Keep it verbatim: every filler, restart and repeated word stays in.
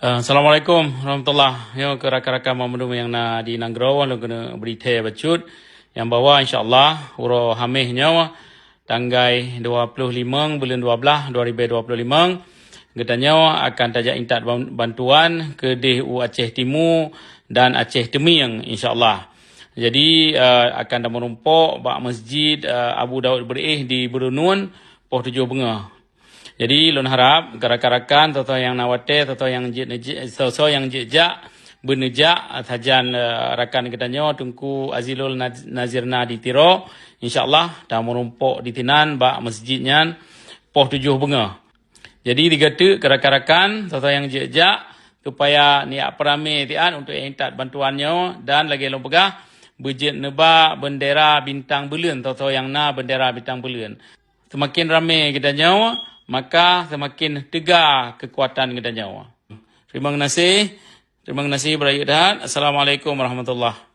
Eh, Assalamualaikum warahmatullahi. Nyoe keu rakan-rakan banmandum nyang na di nanggroe, lôn keuneuk bri thèe bacut nyang bahwa insya-Allah uroe Hamèh nyoe tanggai dua ploh limong buleuen dua blah dua ribèe dua ploh limong, geutanyoe akan tajak intat ban-, bantuan keudeh u Aceh Timu dan Aceh Teumieng, insya-Allah. Jadi, eh, akan tameurumpok bak Masjid, eh, Abu Daud Beureu'éh di Beureunuan, poh tujoh beungoh. Jadi, lôn harab keu rakan-rakan, soe-soe nyang na watèe, soe-soe nyang jeuet neujak, soe-soe nyang jeuet jak, beuneujak, sajan, eh, rakan geutanyoe Teungku Azilul Naz-, Nazirna di Tiro, insya-Allah tameurumpok disinan bak masjid nyan poh tujoh beungoh. Jadi, digateuk keu rakan-rakan, soe-soe nyang jeuet jak, supaya neujak peuramé siat untuk intat bantuan nyoe dan lagèe lôn peugah, beujeuet neuba beundera bintang buleuen, soe-soe nyang na beundera bintang buleuen. Seumaken ramé geutanyoe, maka seumaken teuga keukuatan geutanyoe. Teurimong gaséh, teurimong gaséh beurayeuk that. Assalamualaikum warahmatullahi.